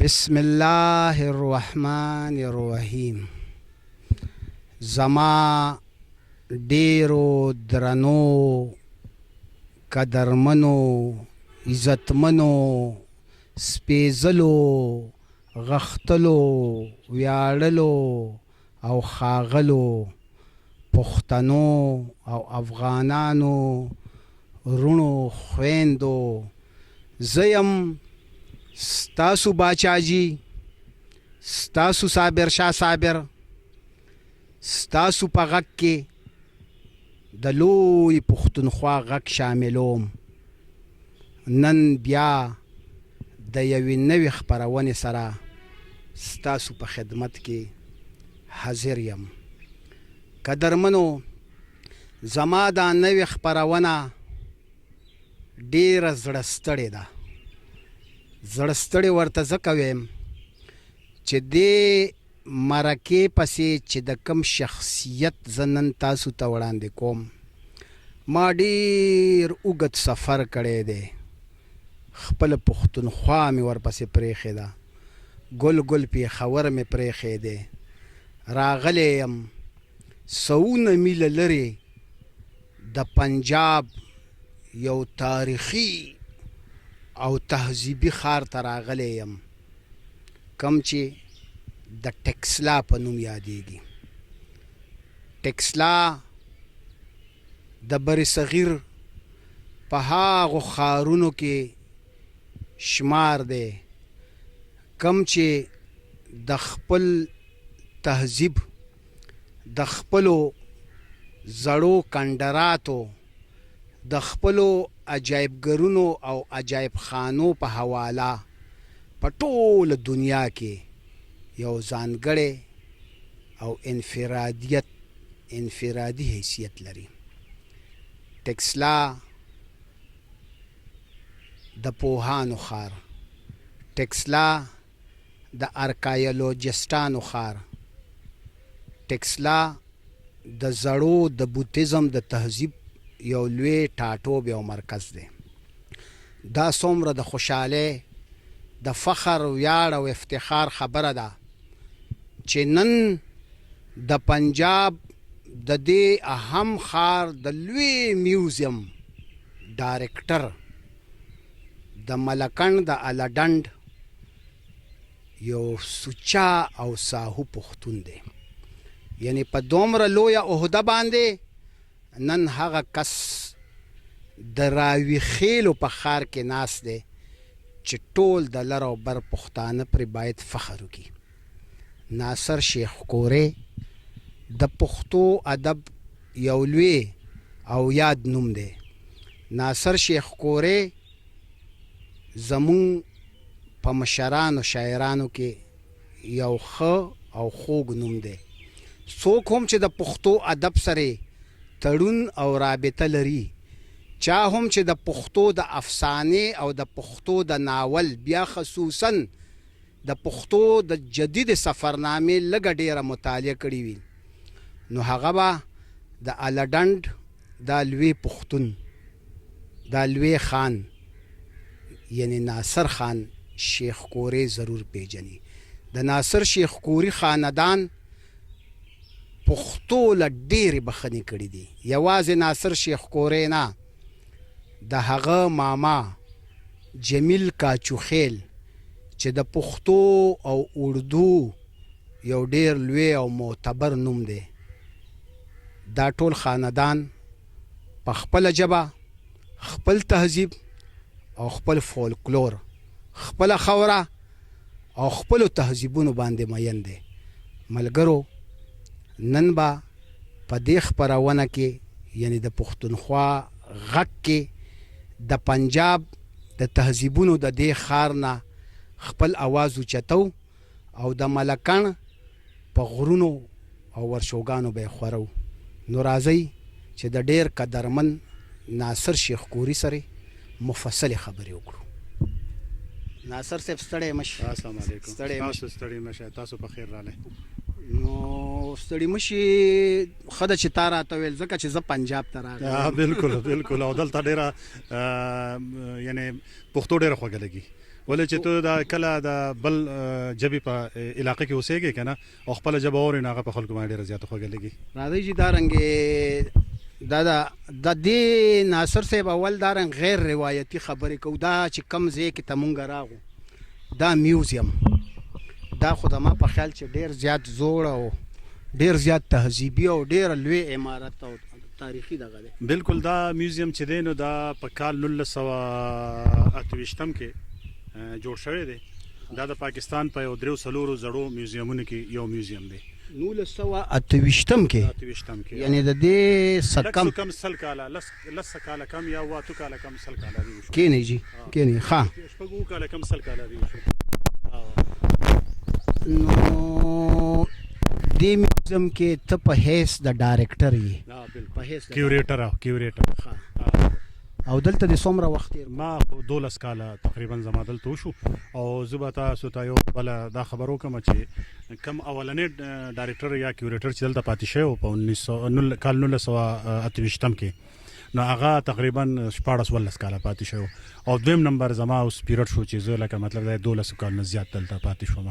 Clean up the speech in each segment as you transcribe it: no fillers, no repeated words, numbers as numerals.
بسم الله الرحمن الرحیم زما ډیرو درنو قدرمنو عزتمنو سپیځلو غښتلو ویاړلو او ښاغلو پښتنو او افغانانو روڼو خویندو زه یم ستاسو باچا جی ستاسو صابر شاه صابر ستاسو په غږ کې د لوی پښتونخوا غږ شاملوم. نن بیا د یوې نوې خپرونې سره ستاسو په خدمت کې حاضر یم. قدرمنو! زما دا نوې خپرونه ډېره زړه ستړې ده. زړه ستړې ورته ځکه وایم چې دې مرکې پسې چې د کوم شخصیت زه نن تاسو ته وړاندې کوم، ما ډېر اوږد سفر کړی دی، خپله پښتونخوا مې ورپسې پرېښې ده، ګل ګل پېښور مې پرېښی دی، راغلی یم، سوونه میله لرې د پنجاب یو تاریخي او تهذیبي ښار ته راغلی یم. کوم چې د ټکسلا په نوم یادېږي. ټکسلا د برصغیر په هغو ښارونو کې شمار دی کوم چې د خپل تهذیب، د خپلو زړو کنډراتو، د خپلو عجایبګرونو او عجایب خانو په حواله په ټوله دنیا کې یو ځانګړی او انفرادیت انفرادي حیثیت لري. ټکسلا د پوهانو ښار، ټکسلا د ارکایولوجسټانو ښار، ټکسلا د زړو د بوتیزم د تهذیب یو لوی ټاټوبی او مرکز دی. دا څومره د خوشحالۍ، د فخر، ویاړ او افتخار خبره ده چې نن د پنجاب د دې اهم ښار د لوی میوزیم ډایرکټر د ملکنډ د الډنډ یو سوچا او ساهو پښتون دی، یعنی په دومره لویه عهده باندې نن هغه کس د راوي خېلو په ښار کې ناست دی چې ټول د لر او بر پښتانه پرې باید فخر وکړي. ناصر شیخ کورې د پښتو ادب یو لوی او یاد نوم دی. ناصر شیخ کورې زموږ په مشرانو شاعرانو کې یو ښه او خوږ نوم دی. څوک هم چې د پښتو ادب سره تړون او رابطه لري، چا هم چې د پښتو د افسانې او د پښتو د ناول بیا خصوصاً د پښتو د جدیدې سفرنامې لږه ډېره مطالعه کړې وي نو هغه به د الډنډ دا لوی پښتون، دا لوی خان یعنې ناصر خان شیخ کورې ضرور پېژني. د ناصر شیخ کوري خاندان پښتو له ډېرې بخښنې کړې دي. یوازې ناصر شیخ کورې نه، د هغه ماما جمیل کاچوخېل چې د پښتو او اردو یو ډېر لوی او معتبر نوم دی، دا ټول خاندان په خپله ژبه، خپل تهذیب او خپل فولکلور، خپله خاوره او خپلو تهذیبونو باندې مین دی. ملګرو نن به په دې خپرونه کې یعنې د پښتونخوا غږ کې د پنجاب د تهذیبونو د دې ښار نه خپل اواز اوچتوو او د ملکڼ په غرونو او ورشوګانو به یې خورو. نو راځئ چې د ډېر قدرمن ناصر شیخکوري سره مفصلې خبرې وکړو. ناصر صاحب ستړی مه شي. السلام علیکم. ستړی مه تاسو ستړي مه شئ، تاسو په خیر راغلی. نو ستړي مه شي، ښه ده چې تا راته وویل، ځکه چې زه پنجاب ته راغلم. بالکل بالکل، او دلته ډېره یعنې پښتو ډېره خوږه لګي، ولې چې ته دا کله د بل ژبې په علاقه کې اوسېږې که نه او خپله ژبه اورې نو هغه په خلکو باندې ډېره زیاته خوږه لګي. راځئ چې دا رنګ دا دا د دې ناصر صاحب اول دا رنګ غیر روایتي خبرې کوو. دا چې کوم ځای کې ته مونږ راغو دا میوزیم، دا خو زما په خیال چې ډېر زیات زوړ او ډېر زیات تهذیبي او ډېر لوی عمارت او تاریخي دغه دی. بالکل، دا میوزیم چې دی نو دا په کال 1928 کې جوړ شوی دی. دا د پاکستان په یو دریو څلورو زړو میوزیمونو کې یو میوزیم دی. 1928 کې؟ 28 کې، یعنی د دې څه کم کم 100 کاله، لس کاله کم یا 8 کاله کم 100 کاله دی وشو. کینې جی کینې. ښه، 6 کاله کم 100 کاله دی وشو. نو دې میوزیم کې ته په حیث د ډایرکټر یې؟ په حیث کیوریټر. کیوریټر. او دلته د څومره وخت تیر؟ ما خو 12 کاله تقریبا زما دلته وشو. او زه به تاسو ته یو بله دا خبر وکړم چې کوم اولنی ډایرکټر یا کیوریټر چې دلته پاتې شوی په 19 کال 1928 کې، نو هغه تقریبا 16 ولس کاله پاتې شوی، او دویم نمبر زما اوس پیریډ شو چې زه لکه مطلب د 12 کال نه زیات دلته پاتې شوم.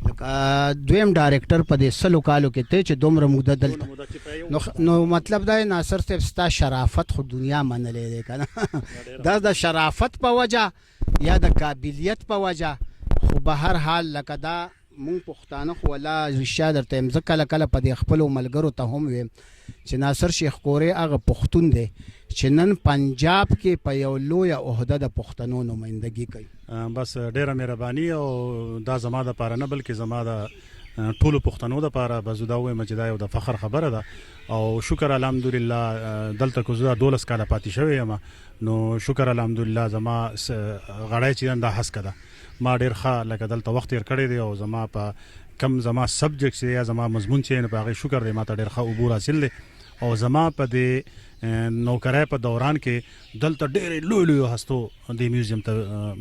لکه دویم ډایرکټر په دې 100 کالو کې ته چې دومره موده دلته، نو مطلب دا ناصر صاحب ستا شرافت خو دنیا منلې دی که نه؟ دا د شرافت په وجه یا د قابلیت په وجه، خو به هر حال لکه دا مونږ پښتانه خو ولا رښتیا درته یم، زه کله کله په دې خپلو ملګرو ته هم ویم چې ناصر شیخ کورې هغه پښتون دی چې نن پنجاب کې په یو لویه عهده د پښتنو نمایندګي کوي. بس ډیره مهرباني، او دا زما د پاره نه بلکې زما د ټولو پښتنو د پاره به زه دا ووایم چې دا یو د فخر خبره ده. او شکر الحمدلله دلته کو زه 12 کاله پاتې شوی یم، نو شکر الحمدلله زما غړی چې دا هسکه ده، ما ډیر ښه لکه دلته وخت تیر کړی دی، او زما په کم زما سبجیکټ چې یا زما مضمون چې په هغې شکر دی ما ته ډیر ښه عبور حاصل دی. او زما په دې نوکرۍ په دوران کې دلته ډېرې لوی لوی هستو دې میوزیم ته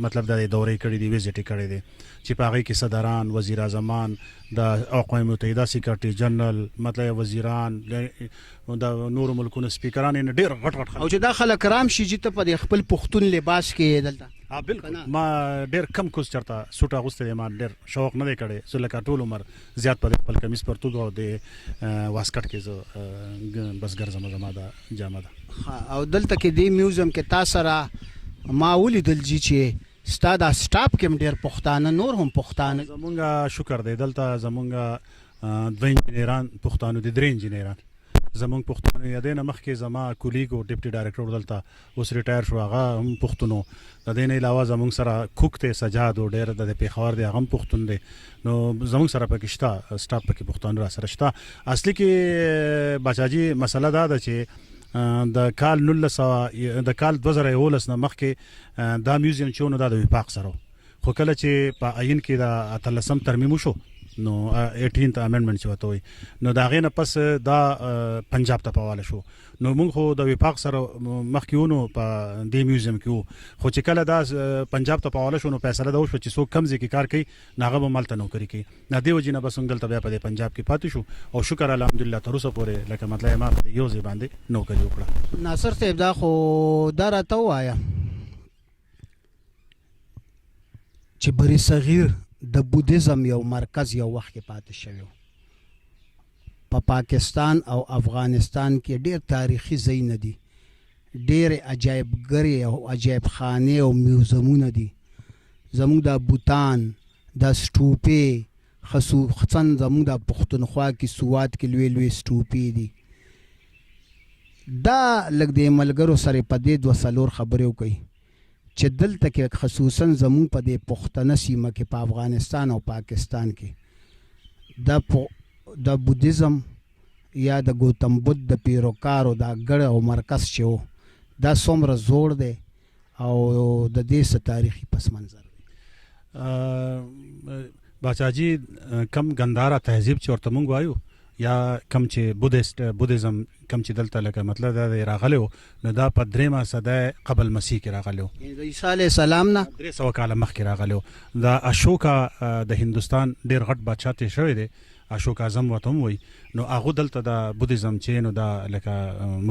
مطلب د دورې کړې دي، وزټ یې کړې دي، چې په هغې کې صدران، وزیر اعظمان، د اقوام متحده سیکرټري جنرل، مطلب وزیران، د نورو ملکونو سپیکران، یعنې ډېر غټ غټ خلک. او چې دا خلک رام شي چې ته په دې خپل پښتون لباس کې یې دلته؟ ها بالکل، ما ډیر کم کوز چرته سوټ اغوستی دی، ما ډیر شوق نه دی کړی. زه لکه ټول عمر زیات په خپل کمیس پرتوګ او د واسکټ کې زه بس ګرځم، زما دا جامه ده. او دلته کې دی میوزیم کې تا سره ما ولیدل جی چې ستا دا سټاپ کې هم ډیر پښتانه، نور هم پښتانه. زمونږ شکر دی، دلته زمونږ دوه انجنیران پښتانه دي، درې انجنیران زمونږ پښتانه. یادې نه مخکې زما کولیګ او ډیپټي ډایریکټر دلته اوس ریټایر شو، هغه هم پښتونو. د دې نه علاوه زمونږ سره کوک ته سجاد او ډیر د پیښور دی، هغه هم پښتون دی. نو زمونږ سره پکې شته سټاپ پکې پښتانه را سره شته. اصلي کې باچاجي مسله دا ده چې د کال 1900، د کال 2011 نه مخکې دا میوزیم چې نو دا د وفاق سره، خو کله چې په آئین کې د اتلسم ترمیم وشو، نو 18th امندمنټ چې وته وي، نو دا غینه پس دا پنجاب ته پواله شو. نو موږ خو د وفاق سره مخکې ونو په دې میوزیم کې، خو چې کله دا پنجاب ته پواله شو، نو فیصله دا وشو چې څوک کم ځای کې کار کوي هغه به مالته نوکري کوي. نه دی وجې نه بس موږ دلته بیا په دې پنجاب کې پاتې شو او شکر الحمدلله تر اوسه پورې لکه مطلب ما په یو ځای باندې نوکري وکړه. ناصر صاحب، دا خو دا راته ووایه چې بری صغیر د بودیزم یو مرکز یو وخت کې پاتې شوی، په پاکستان او افغانستان کې ډیر تاریخي ځایونه دي، ډېر عجایب ګرې او عجایب خانې او میوزمونه دي. زموږ د بوتان د سټوپې، خصوصا زموږ د پښتونخوا کې سوات کې لوی لوی سټوپې دي. دا لږ د ملګرو سره په دې دوه څلور خبرې وکړي چې دلته کې خصوصا زموږ په دې پښتنه سیمه کې، په افغانستان او پاکستان کې د بودیزم یا د ګوتم بود د پیروکارو دا ګړ او مرکز چې و، دا څومره زوړ دی او د دې څه تاریخي پس منظر دی؟ باچاجي، کم ګندارا تهذیب چې ورته مونږ وایو یا کم چې بودیزم کم چې دلته لکه مطلب دا راغلی، نو دا په دریمه صده قبل مسیح کې راغلی. د عیسی علیه السلام نه 300 کاله مخکې راغلی. دا اشوکا د هندوستان ډیر غټ بادشاه تیر شوی دی، اشوک اعظم ورته هم وایي. نو هغه دلته د بودیزم چې نو دا لکه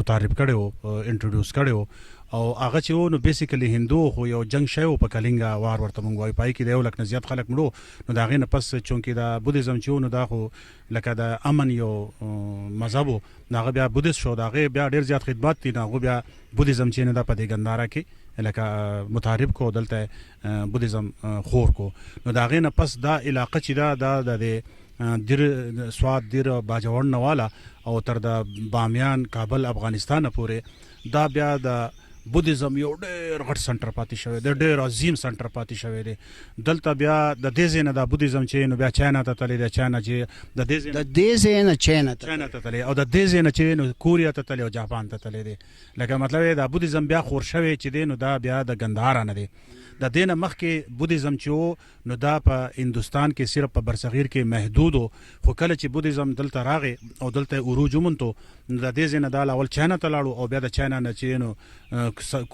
متعارف کړی و، انټروډوس کړی و، او هغه چې و نو بیسیکلی هندو، خو یو جنگ شوی و په کلینګا وار ورته مونږ وایو، پای کې د 1 لک نه زیات خلک مړو. نو د هغې نه پس چونکې دا بودیزم چې و نو دا خو لکه د امن یو مذهب و، نو هغه بیا بودیست شو. د هغې بیا ډېر زیات خدمات دي، نو هغه بیا بودیزم چې نه دا په دې ګندارا کې لکه متعارف کو، دلته بودیزم خور کو. نو د هغې نه پس دا علاقه چې دا دا د دیر، سوات، دیر، باجوړ نه والا او تر د بامیان، کابل، افغانستان پورې دا بیا د بودیزم یو ډېر غټ سنټر پاتې شوی دی، ډېر عظیم سنټر پاتې شوی دی. دلته بیا د دې ځای نه دا بودیزم چې نو بیا چاینا ته تللی دی، چاینا چې د دې ځای د دې ځای نه چاینا ته چاینا ته تللی او د دې ځای نه چې نو کوریا ته تللی او جاپان ته تللی دی. لکه مطلب دا بودیزم بیا خور شوی چې دی نو دا بیا د ګندهارا نه دی. د دې نه مخکې بودیزم چې و نو دا په هندوستان کې صرف په برصغیر کې محدود و، خو کله چې بودیزم دلته راغی او دلته عروج وموندو، نو د دې ځای نه دا اول چاینا ته لاړو او بیا د چاینا نه چې نو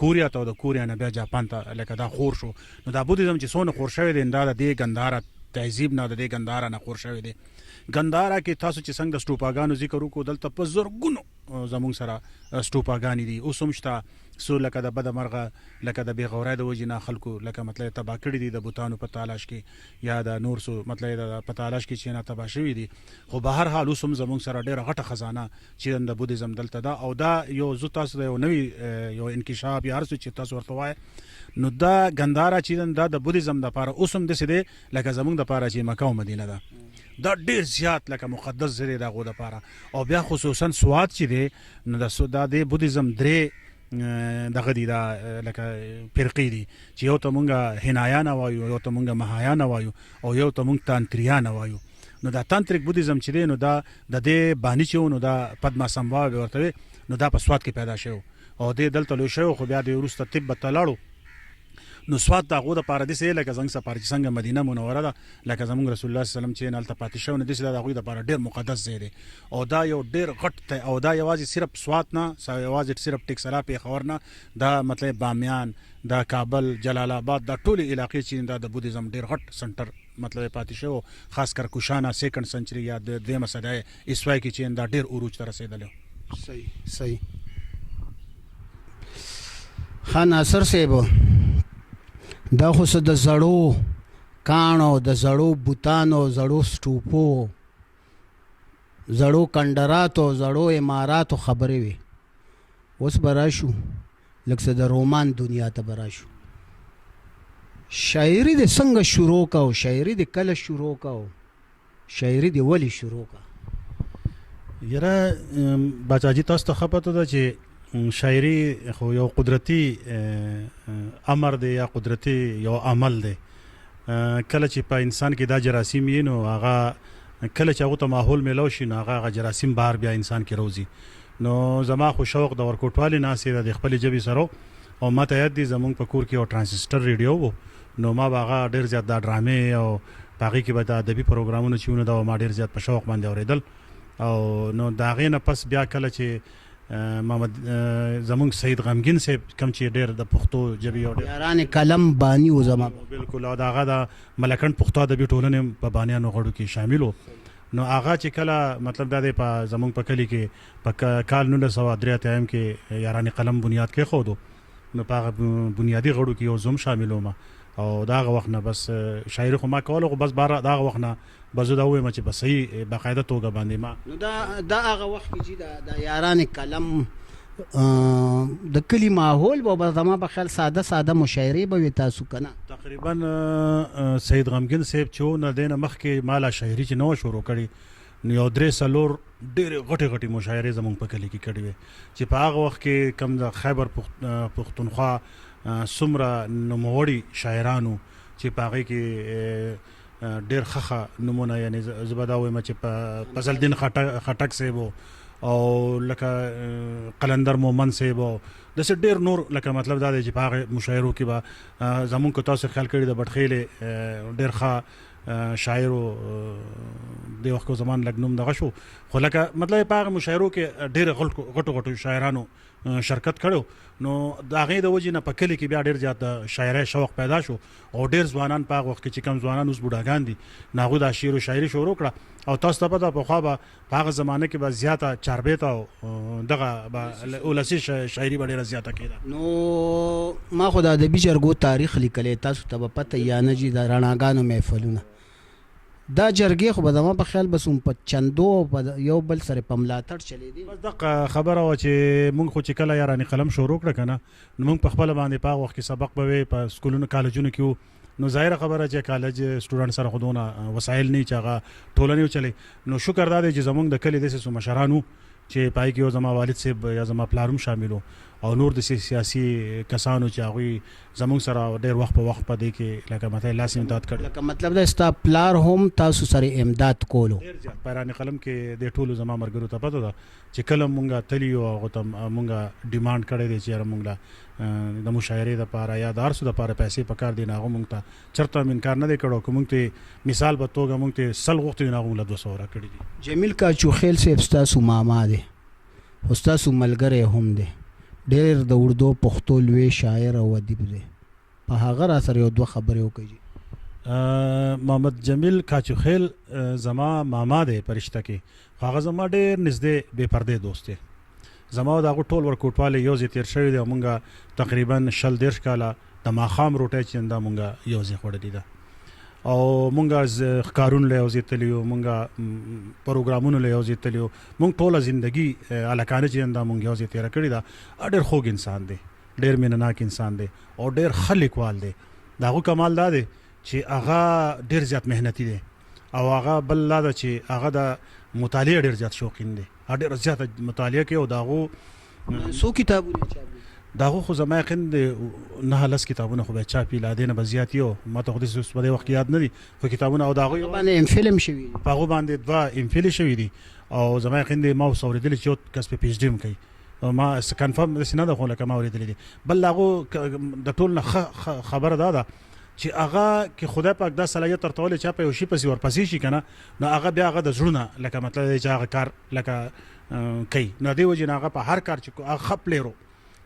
کوریا ته او د کوریا نه بیا جاپان ته لکه دا خور شو. نو دا بودیزم چې څونه خور شوی دی دا د دې ګندهارا تهذیب نه، د دې ګندهارا نه خور شوی دی. ګندهارا کې تاسو چې څنګه د سټوپاګانو ذکر وکړو، دلته په زرګونو زمونږ سره سټوپاګانې دي، اوس هم شته. څو لکه د بده مرغه لکه د بېغورۍ د وجې نه خلکو لکه مطلب تباه کړي دي د بوتانو په تلاش کې یا د نور څو مطلب د په تلاش کې چې نه تباه شوي دي، خو به هر حال اوس هم زمونږ سره ډېره غټه خزانه چې د بودیزم دلته ده. او دا یو زه تاسو ته یو نوی یو انکشاف یا هر څه چې تاسو ورته وایئ، نو دا ګندارا چې دا د بودیزم دپاره اوس هم داسې دی لکه زمونږ دپاره چې مکه او مدینه ده. دا ډېر زیات لکه مقدس ځای دی د هغو دپاره. او بیا خصوصا سوات چې دی نو دا د بودیزم درې دغه دي، دا لکه فرقې دي چې یو ته مونږ هینایانا وایو، یو ته مونږ مهایانا وایو او یو ته مونږ تانتریانا وایو. نو دا تانتریک بودیزم چې دی نو دا د دې بانی چې و نو دا پدما سمبا به ورته وي، نو دا په سوات کې پیدا شوی او دې دلته لوی شوی، خو بیا دې وروسته تبت ته لاړو. نو سوات د هغو دپاره داسې لکه زموږ سپاره چې څنګه مدینه منوره ده، لکه زموږ رسول الله صلی الله علیه وسلم چې هلته پاتې شوی، نو داسې دا د هغوی دپاره ډېر مقدس ځای دی. او دا یو ډېر غټ دی او دا یوازې صرف سوات نه، یوازې صرف ټیکسلا پېښور نه، دا مطلب بامیان، دا کابل، جلال آباد، دا ټولې علاقې چې دا د بودیزم ډېر غټ سنټر مطلب پاتې شوی، خاص کر کوشانا سیکنډ سنچري یا د دویمه صدۍ عیسوی کې چې دا ډېر عروج ته رسېدلی. صحیح صحیح. خان ناصر صاحب، دا خو څه د زړو کاڼو، د زړو بوتانو، زړو سټوپو، زړو کنډراتو، زړو اماراتو خبرې وې. اوس به راشو لږ څه د رومان دنیا ته به راشو. شاعري دې څنګه شروع کا او شاعري دې کله شروع کا او شاعري دې ولې شروع کا؟ یاره باچا جی، تاسو ته ښه پته ده چې شاعري خو یو قدرتي امر دی یا قدرتي یو عمل دی. کله چې په انسان کې دا جراثیم یې، نو هغه کله چې هغه ته ماحول میلو شي، نو هغه جراثیم بهر بیا انسان کې روزي. نو زما خو شوق د ورکوټوالي نه سي د خپل ژبې سره، او ما ته یاد دي زمونږ په کور کې یو ترانزیسټر ریډیو وو، نو ما به هغه ډېر زیات دا ډرامې او په هغې کې به د ادبي پروګرامونه چې ونه، دا ما ډېر زیات په شوق باندې اورېدل. او نو د هغې نه پس بیا کله چې محمد زمونږ سید غمګین صاحب کم چې ډېر د پښتو ژبې یو ډېر یاران قلم بانی و زما. بالکل، او د هغه د ملکنډ پښتو ادبي ټولنې په بانیانو غړو کې شامل و. نو هغه چې کله مطلب دا دی په زمونږ په کلي کې په کال 1983 کې یاران قلم بنیاد کېښودو، نو په هغه بنیادي غړو کې یو زه هم شامل وم. او دا هغه وخت نه بس شاعري خو ما کوله، خو بس بار دا هغه وخت نه بس زه دا ووایم چې په صحیح باقاعده توګه باندې ما نو دا هغه وخت کې چې دا یاران قلم د کلي ماحول به زما په خیال ساده ساده مشاعرې به وي تاسو کنه؟ تقریبا سید غمګین صاحب چې و نه دینه مخکې ما لا شاعري چې نه وه شروع کړې، نو یو درې څلور ډېرې غټې غټې مشاعرې زمونږ په کلي کې کړې وې، چې په هغه وخت کې کم د خیبر پښتونخوا څومره نوموړي شاعرانو چې په هغې کې ډېر ښه ښه نومونه، یعنی زه به دا ووایم چې په فضل دین خټک صاحب او لکه قلندر مومند صاحب او داسې ډېر نور، لکه مطلب دا دی چې په هغه مشاعرو کې به زمونږ که تاسو خیال کړي د بټخېلې ډېر ښه شاعر و، د وخت کو زمان لږ نوم دغه شو، خو لکه مطلب په هغه مشاعرو کې ډېر غټو غټو شاعرانو شرکت کړو. نو د هغې د وجې نه په کلي کې بیا ډېر زیات د شاعرۍ شوق پیدا شو، او ډېر ځوانان په هغه وخت کې چې کم ځوانان اوس بوډاګان دي، نو هغوی دا شعر و شاعري شروع کړه. او تاسو ته پته پخوا به په هغه زمانه کې به زیاته چاربیته او دغه به ولسي شاعري به ډېره زیاته کېده. نو ما خو د ادبي جرګو تاریخ لیکلی، تاسو ته به پته یا نه جي، د رڼاګانو محفلونه دا جرګې خو به زما په خیال بس هم په چندو او په یو بل سره په ملاتړ چلېدې. بس دغه خبره وه چې مونږ خو چې کله یارانې قلم شروع کړه که نه، نو مونږ په خپله باندې په هغه وخت کې سبق به وې په سکولونو کالجونو کې وو. نو ظاهره خبره چې کالج سټوډنټ سره خو دونه وسایل نه چې هغه ټولنې وچلوي. نو شکر دا دی چې زمونږ د کلي داسې څو مشران وو چې په هغې کې یو زما والد صاحب یا زما پلار هم شامل وو، او نور داسې سیاسي کسانو چې هغوی زمونږ سره ډېر وخت په وخت په دې کې لکه مطلب لاس امداد کړی. لکه مطلب دا ستا پلار هم تاسو سره امداد کولو؟ ډېر زیات. په یارانې قلم کې د ټولو زما ملګرو ته پته ده چې کله مونږ تلي یو هغو ته مونږ ډیمانډ کړی دی چې یاره مونږ له د مشاعرې دپاره یا د هر څه دپاره پیسې پکار دي، نو هغه مونږ ته چېرته هم انکار نه دی کړی. او که مونږ ته مثال په توګه مونږ ته 100 غوښتي دي، نو هغه مونږ له 200 راکړي دي. جمیل کاچوخیل صاحب ستاسو ماما دی، خو ستاسو ملګری هم دی، ډېر د اردو پښتو لوی شاعر او ادیب دی، په هغه را سره یو دوه خبرې وکړئ. محمد جمیل کاچوخیل زما ماما دی په رشته کې، خو هغه زما ډېر نږدې بې پردې دوست دی. زما او د هغه ټول ورکوټوالی یو ځای تېر شوی دی، او مونږ تقریبا 20 30 کاله د ماښام روټۍ چې دا مونږ یو ځای خوړلې ده، او مونږ ښکارونو له یو ځای تللي یو، مونږ پروګرامونو له یو ځای تللي یو، مونږ ټوله زندګي هلکانه چې دا مونږ یو ځای تېره کړې ده. ډېر خوږ انسان دی، ډېر مینه ناک انسان دی، او ډېر ښه لیکوال دی. د هغه کمال دا دی چې هغه ډېر زیات محنتي دی، او هغه بل دا ده چې هغه د مطالعې ډېر زیات شوقین دی، هغه ډېره زیاته مطالعه کوي. او د هغو څو کتابونه چاپ دي؟ د هغو خو زما یقین دی 9 10 کتابونه خو به یې چاپ وي، لا دې نه به زیات یو، ما ته خو داسې اوس په دې وخت کې یاد نه دي، خو کتابونه. او د هغو یو باندې ایم فل هم شوي دي. په هغو باندې دوه ایم فل شوي دي، او زما یقین دی ما اوس اورېدلي چې یو کس په پی ایچ ډي هم کوي، ما کنفرم داسې نه ده خو لکه ما اورېدلي دي. بل د هغو د ټول نه ښه خبره دا ده چې هغه کې خدای پاک دا صلاحیت ورته ولې چې په یو شي پسې ورپسې شي که نه، نو هغه بیا هغه د زړونه لکه مطلب دی چې هغه کار لکه کوي. نو دې وجې نه هغه په هر کار چې هغه ښه پلیر و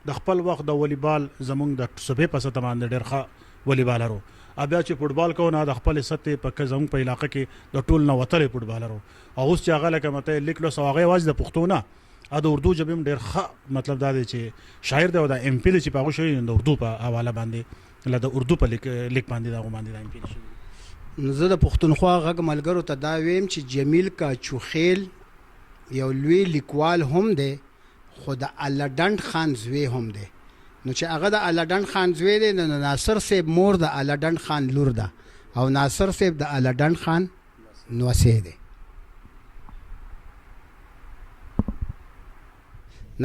د خپل وخت د والیبال زمونږ د صوبې په سطح باندې ډېر ښه والیبالر و، او بیا چې فوټبال کوو نو د خپلې سطحې په زمونږ په علاقه کې د ټول نه وتلی فوټبالر و. او اوس چې هغه لکه مطلب لیک لوست، او هغه یوازې د پښتو نه د اردو ژبې هم ډېر ښه مطلب دا دی چې شاعر دی، او د ایم فل چې په هغو شوی د اردو په حواله باندې له د اردو په لیک لیک باندې دا باندې دا ایم فل شوی. نو زه د پښتونخوا غږ ملګرو ته دا ویم چې جمیل کاچوخیل یو لوی لیکوال هم دی، خو د الله ډنډ خان زوی هم دی. نو چې هغه د الله ډنډ خان زوی دی، نو ناصر صاحب مور د الله ډنډ خان لور ده او ناصر صاحب د الله ډنډ خان نوسی دی.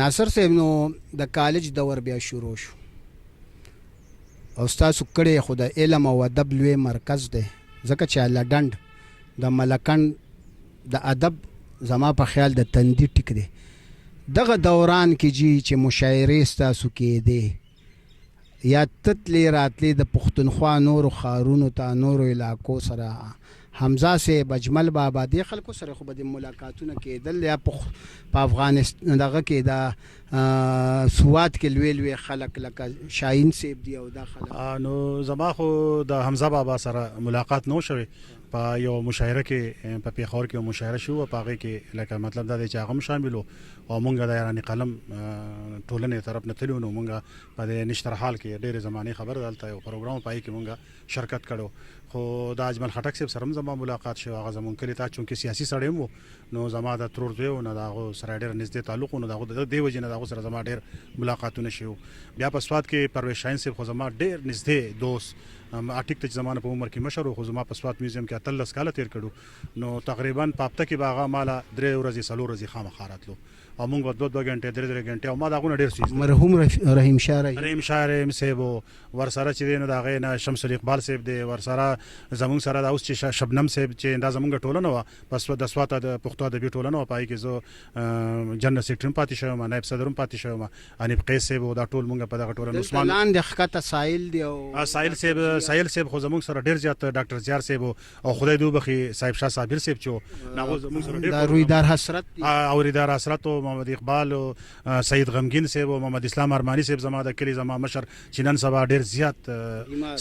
ناصر صاحب، نو د کالج دور بیا شروع شو او ستاسو کړی خو د علم او ادب لوی مرکز دی، ځکه چې الله ډنډ د ملکند د ادب زما په خیال د تندي ټیک دی. دغه دوران کې جی چې مشاعرې ستاسو کېدې یا تتلې راتلې د پښتونخوا نورو ښارونو ته، نورو علاقو سره، حمزه صاحب، اجمل بابا، دې خلکو سره خو به د ملاقاتونه کېدل، یا په افغانستان دغه کې د سوات کې لوی لوی خلک لکه شاهین صاحب دی او دا خلک؟ نو زما خو د حمزه بابا سره ملاقات نو شوی. په یو مشاعره کې، په پیښور کې یو مشاعره شو، په هغه کې لکه مطلب دا دی چې هغه هم شامل او مونږ د یارانې قلم ټولنې طرف نه تلو، نو مونږ په دې نشتر حال کې، ډېرې زمانه خبره ده، هلته یو پروګرام پای کې مونږ شرکت کړو. خو د اجمل خټک صاحب سره هم زما ملاقات شو. هغه زمونږ کلی ته، چونکه سیاسي سړی هم وو، نو زما د ترور زوی و، نو د هغه سره ډېر نږدې تعلق و، نو د هغه د دې وجې نه د هغه سره زما ډېر ملاقاتونه شوي. بیا په سوات کې پرویز شاهین صاحب خو زما ډېر نږدې دوست، اټیک ته چې زما نه په عمر کې مشر و، خو زما په سوات میوزیم کې 18 کاله تیر کړو، نو تقریبا په هفته کې به هغه ماله 3 ورځې 4 ورځې خامخا راتلو او موږ به دوه دوه غنټې، درې درې غنټې، او ما د هغو نه ډېر څه مرحوم رحیم شاه رحیم، رحیم شاه رحیم صاحب ورسره چې دی، نو د هغې نه شمس الاقبال صاحب دی ورسره زمونږ سره. دا اوس چې شبنم صاحب چې دا زمونږ ټولنه وه، پس د سوات د پښتو ادبي ټولنه وه، په هغې کې زه جنرال سیکرټري هم پاتې شوی یم، نایب صدر هم پاتې شوی یم، حنیف قیس صاحب او دا ټول مونږ په دغه ټولنه. عثمان لاندې ښکته ساحل دی او ساحل صاحب، ساحل صاحب خو زمونږ سره ډېر زیات، ډاکټر زیار صاحب او خدای دې وبخښي صاحب شاه صابر صاحب چې هغه زمونږ سره ډېر دا رویدار حسرت دی او رویدار حسرت او محمد اقبال او سید غمگین صاحب او محمد اسلام ارمانی صاحب، زما د کلی زما مشر چې نن سبا ډېر زیات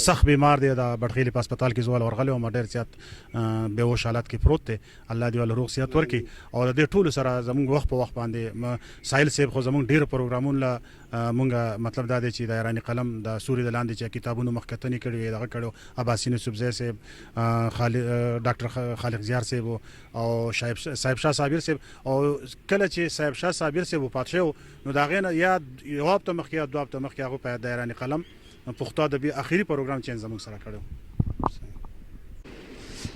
سخت بیمار دی، د بټخیلې په هسپتال کې زوال ورغلی او ډېر زیات بېهوش حالت کې پروت دی، الله دې ول روغ صحت ورکړي. او د دې ټولو سره زمونږ وخت په وخت باندې ساحل صاحب خو زمونږ ډېر پروګرامونه له مونږ مطلب دا دی چې د ایراني قلم د سوري د لاندې چې کتابونو مخکتنې کړې وي دغه کړو، عباسین یوسفزی صاحب، خالق ډاکټر خالق زیار صاحب او صاحب شاه صابر صاحب. او کله چې صاحب شاه صابر صاحب وفات شو، نو دا غینه یا یو هفته مخکې یا 2 هفته مخکې هغه په د ایراني قلم پښتو ادبي اخیری پروګرام چې زموږ سره کړو.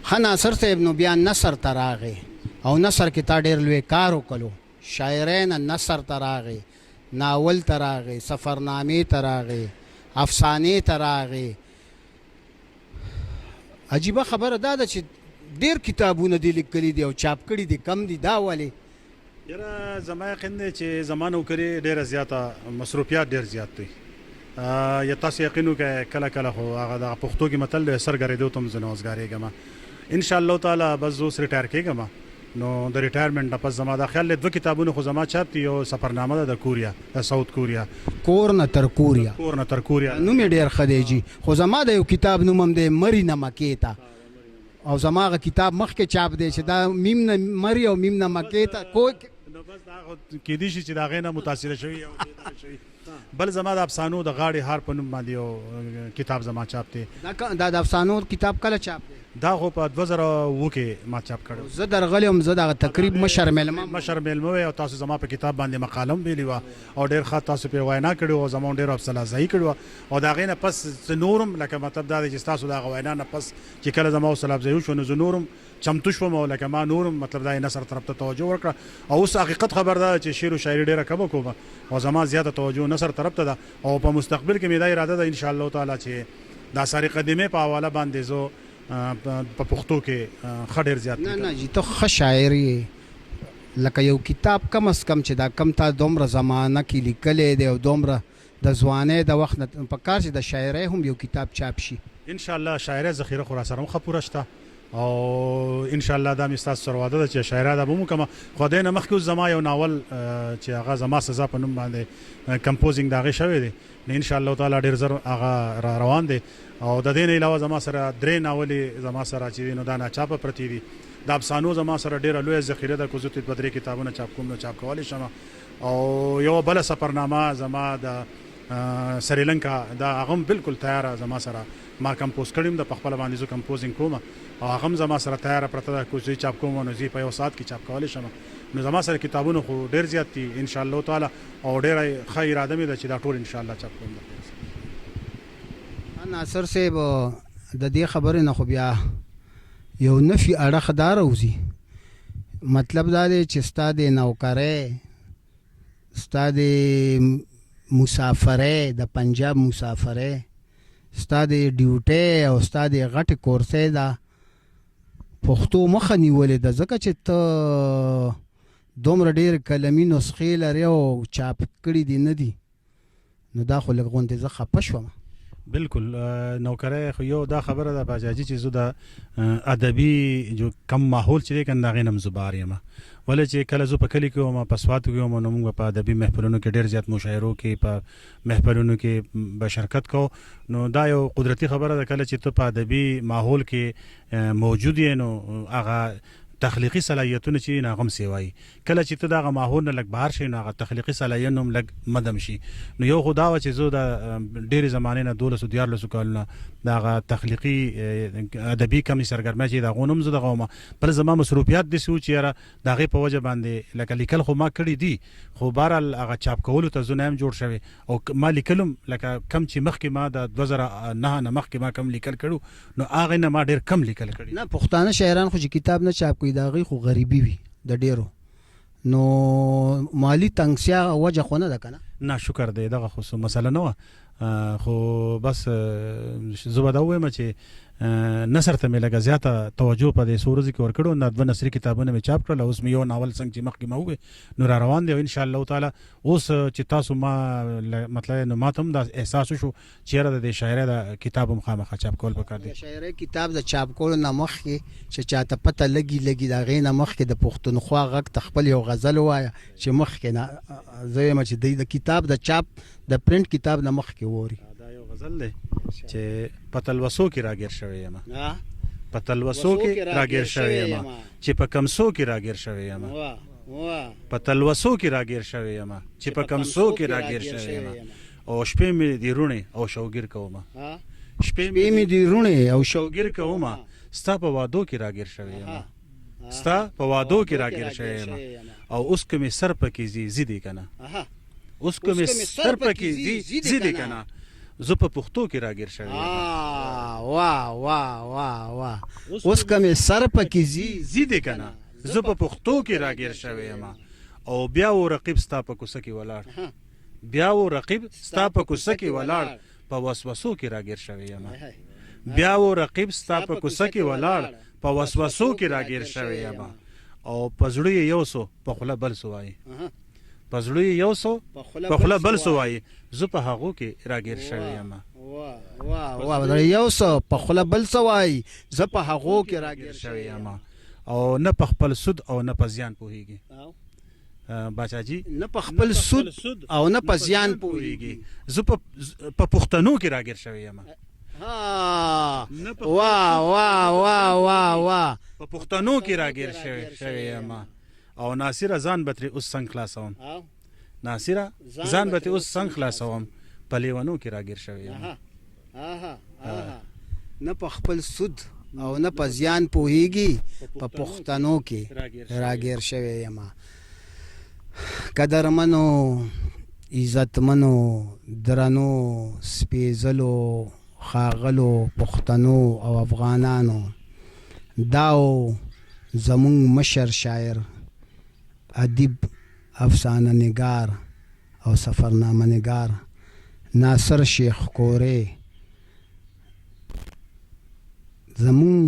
ښه ناصر صاحب، نو بیا نثر ته راغی او نثر کې تا ډېر لوی کار وکړو. شاعرۍ نه نثر ته راغی، ناول ته راغی، سفرنامې ته راغی، افسانې ته راغی. عجیبه خبره دا ده چې ډېر کتابونه دې لیکلي دي او چاپ کړي دي کم دي، دا ولې؟ یاره، زما یقین دی چې زما نوکري ډېره زیاته، مصروفیات ډېر زیات دی. یا تاسو یقین وکړئ، کله کله خو هغه د پښتو کې متل دی، سر ګرېدو ته هم زه نه وزګارېږم. ان شاء الله تعالی بس اوس retire کېږم، نو د retirement نه پس زما دا خیال دی، دوه کتابونه خو زما چاپ دي. یو سفرنامه ده د کوریا، د ساوت کوریا. کور نه تر کوریا. کور نه تر کوریا. نوم یې ډېر ښه دی جی. خو زما د یو کتاب نوم هم دی مری نه مکې ته، او زما هغه کتاب مخکې چاپ دی چې دا میم نه مری او میم نه مکې ته کو. نو بس دا خو کېدای شي چې د هغې نه متاثره شوي او شوي. بل زما د افسانو د غاړې هار په نوم باندې یو کتاب زما چاپ دی. دا د افسانو کتاب کله چاپ دی؟ دا خو په 2007 کې ما چاپ کړو. زه درغلی وم، زه دغه تقریب مشر میلمه. مشر میلمه وې او تاسو زما په کتاب باندې مقاله هم ویلې وه او ډېر ښه تاسو پرې وینا کړې وه او زما ډېر حوصله افزایي کړې وه. او د هغې نه پس زه نورم لکه مطلب دا دی چې ستاسو د هغه وینا نه پس چې کله زما حوصله افزایي وشوه، نو زه نورم چمتو شوم او لکه ما نورم مطلب دا نثر طرف ته توجه ورکړه. او اوس حقیقت خبر ده چې شعر او شاعري ډېره کمه کوم او زما زیاته توجه نثر طرف ته ده. او په مستقبل کې مې دا اراده ده ان شاء الله تعالی چې د آثار قدیمه په حواله باندې زه په پښتو کې ښه ډېر زیات نه نه جی، ته ښه شاعر یې. لکه یو کتاب کم از کم چې دا کم تا دومره زمانه کې لیکلی دی او دومره د ځوانۍ د وخت نه، په کار چې د شاعرۍ هم یو کتاب چاپ شي. ان شاء الله، شاعرۍ ذخیره خو راسره هم ښه پوره شته او ان شاء الله دا مې ستاسو سره وعده ده چې شاعره دا به هم وکړم. خو دې نه مخکې اوس زما یو ناول چې هغه زما سزا په نوم باندې composing د هغې شوی دی، نو ان شاء الله تعالی ډېر زر هغه را روان دی. او د دې نه علاوه زما سره درې ناولې زما سره چې دي، نو دا ناچاپه پرتې دي. د افسانو زما سره ډېره لویه ذخیره ده، که زه دوه درې کتابونه چاپ کوم نو چاپ کولی شم. او یوه بله سفرنامه زما د سریلانکا دا هغه هم بالکل تیاره زما سره ما کمپوز کړی هم ده په خپله باندې زه کمپوزینګ کوم او هغه هم زما سره تیاره پرته ده که زه چاپ کوم نو زه په یو ساعت کې چاپ کولی شم نو زما سره کتابونه خو ډیر زیات دي ان شاء الله تعالی او ډیره ښه اراده مې ده چې دا ټول ان شاء الله چاپ کوم د خیر سره. ناصر صاحب د دې خبرې نه خو بیا یو نفي اړخ دا راوځي مطلب دا دی چې ستا د نوکرۍ ستا د مسافرۍ د پنجاب مسافرۍ ستا د ډیوټۍ او ستا د غټې کورسۍ دا پښتو مخه نیولې ده ځکه چې ته دومره ډېر قلمي نسخې لرې او چاپ کړي دي نه دي نو دا خو لږ غوندې زه خپه شوم. بلکل نوکری خو یو دا خبره ده باجاجی چې زه د ادبي جو کم ماحول چې دی کنه د هغې نه هم زه بهر یم ولې چې کله زه په کلي کې وم په سوات کې وم نو موږ په ادبي محفلونو کې ډېر زیات مشاعرو کې په محفلونو کې به شرکت کو نو دا یو قدرتي خبره ده کله چې ته په ادبي ماحول کې موجود یې نو هغه تخلیقي صلاحیتونه چې نه هغه هم سیوایي کله چې ته د هغه ماحول نه لږ بهر شې نو هغه تخلیقي صلاحیت هم لږ مدم شي نو یو خو دا وه چې زه د ډېرې زمانې نه دولسو دیارلسو کالونه د هغه تخلیقي ادبي کمې سرګرمۍ چې د هغو نه هم زه دغه وم بل زما مصروفیات داسې وو چې یاره د هغې په وجه باندې لکه لیکل خو ما کړي دي خو بهرحال هغه چاپ کولو ته زه نه یم جوړ شوی او ما لیکل هم لکه کم چې مخکې ما د 2009 نه مخکې ما کم لیکل کړو نو هغې نه ما ډېر کم لیکل کړي. نه پښتانه شاعران خو چې کتاب نه چاپ کوي د هغوی خو غریبي وي د ډېرو نو مالي تنګسیا وجه خو نه ده کنه؟ نه شکر دی دغه خو څه مسله نه وه خو بس زه به دا ووایم چې نثر ته مې لږه زیاته توجه په دې څو ورځو کې ورکړو نه دوه نثري کتابونه مې چاپ کړل اوس مې یو ناول څنګه چې مخکې ما وویل نو را روان دی او ان شاء الله تعالی اوس چې تاسو ما مطلب نو ماته هم دا احساس وشو چې یاره د دې شاعرۍ دا کتاب هم خامخا چاپ کول پکار دي. د شاعرۍ کتاب د چاپ کولو نه مخکې چې چاته پته لګي لګي د هغې نه مخکې د پښتونخوا غږ ته خپل یو غزل ووایه چې مخکې نه زه وایم چې دی د کتاب د چاپ د پرنټ کتاب نه مخکې ووري. دا یو غزل دی چې په تلوسو کې راګیر شوی یم په تلوسو کې راګیر شوی یم چې په کمسو کې راګیر شوی یم په تلوسو کې راګیر شوی یم چې په کمسو کې راګیر شوی یم او شپې مې دي روڼې او شوګیر کومه شپې مې دي روڼې او شوګیر کومه ستا په وعدو کې راګیر شوی یم ستا په وعدو کې راګیر شوی یم او اوس که مې سر پکې ځي ځي دې کنه اوس که مې سر پکې ځي ځي دې کنه زه په پښتو کې راګیر شوی یم. وا وا وا وا اوس که مې سر پکې ځي ځي دې کنه زه په پښتو کې راګیر شوی یم او بیا و رقیب ستا په کوڅه کې ولاړ بیا و رقیب ستا په کوڅه کې ولاړ په وسوسو کې راګیر شوی یم بیا و رقیب ستا په کوڅه کې ولاړ په وسوسو کې راګیر شوی یم او په زړه یې یو څه په خوله بل څه وایي په زړه یې یو څه په خوله بل څه وایي زه په هغو کې راګیر شوی یم. واه واه یو څه په خوله بل څه وایي زه په هغو کې راګیر شوی یم او نه په خپل سود او نه په زیان پوهیږي. باچا جی نه په خپل سود او نه په زیان پوهیږي. زه په په پښتنو کې راګیر شوی یم. وا وا وا وا وا په پښتنو کې راګیر شوی یم او ناصره ځان به ترې اوس څنګه خلاصوم ناصره ځان به ترې اوس څنګه خلاصوم په لیونو کې راګیر شوی یم. نه په خپل سود او نه په زیان پوهیږي په پښتنو کې راګیر شوی یم. قدرمنو، عزتمنو، درنو، سپیځلو، ښاغلو پښتنو او افغانانو دا و زمونږ مشر شاعر، ادیب، افسانه نګار او سفرنامه نګار ناصر شیخ کورې زمونږ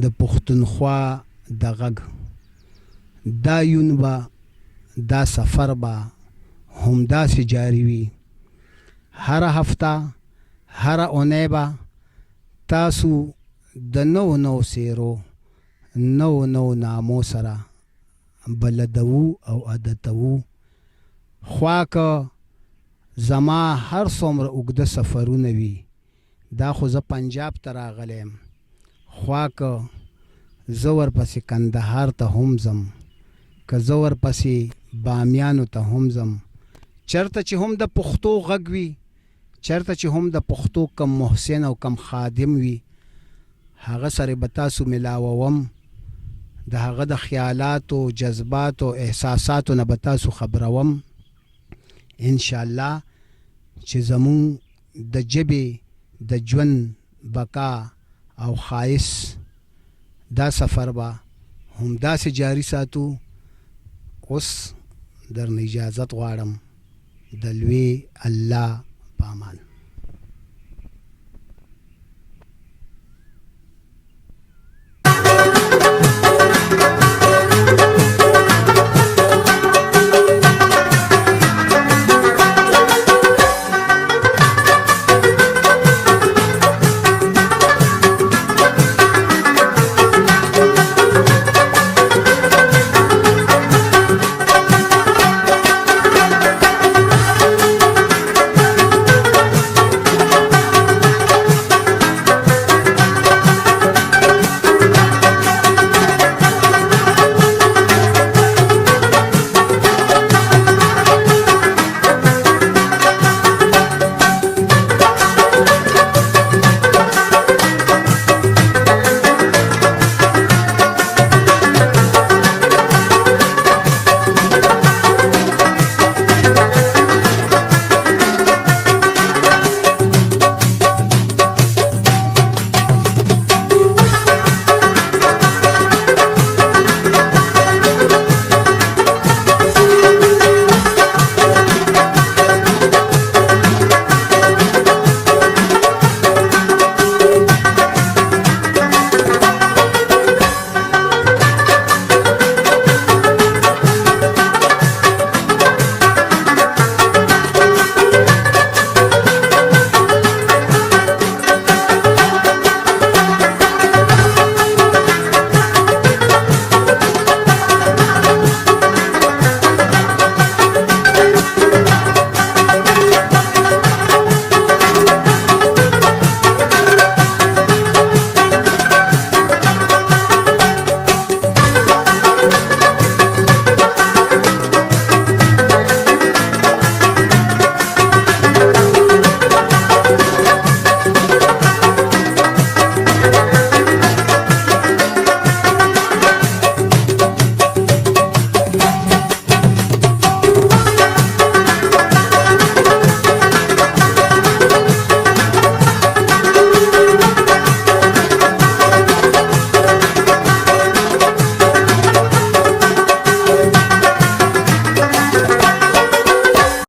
د پښتونخوا د غږ دا یون به دا سفر به همداسې جاري وي هره هفته هره اونۍ به تاسو د نوو نوو څېرو نوو نوو نامو سره بلدوو او عادتوو خوا که زما هر څومره اوږده سفرونه وي دا خو زه پنجاب ته راغلی یم خوا که زه ورپسې کندهار ته هم ځم که زه ورپسې بامیانو ته هم ځم چرته چې هم د پښتو غږ وي، چرته چې هم د پښتو کوم محسن او کوم خادم وي، هغه سره به تاسو ملاووم، د هغه د خیالاتو، جذباتو، احساساتو نه به تاسو خبروم. ان شاء الله چې زمونږ د ژبې د ژوند بقا او ښایست دا سفر به همداسې جاري ساتو. اوس درنه اجازت غواړم، د لوی الله په امان.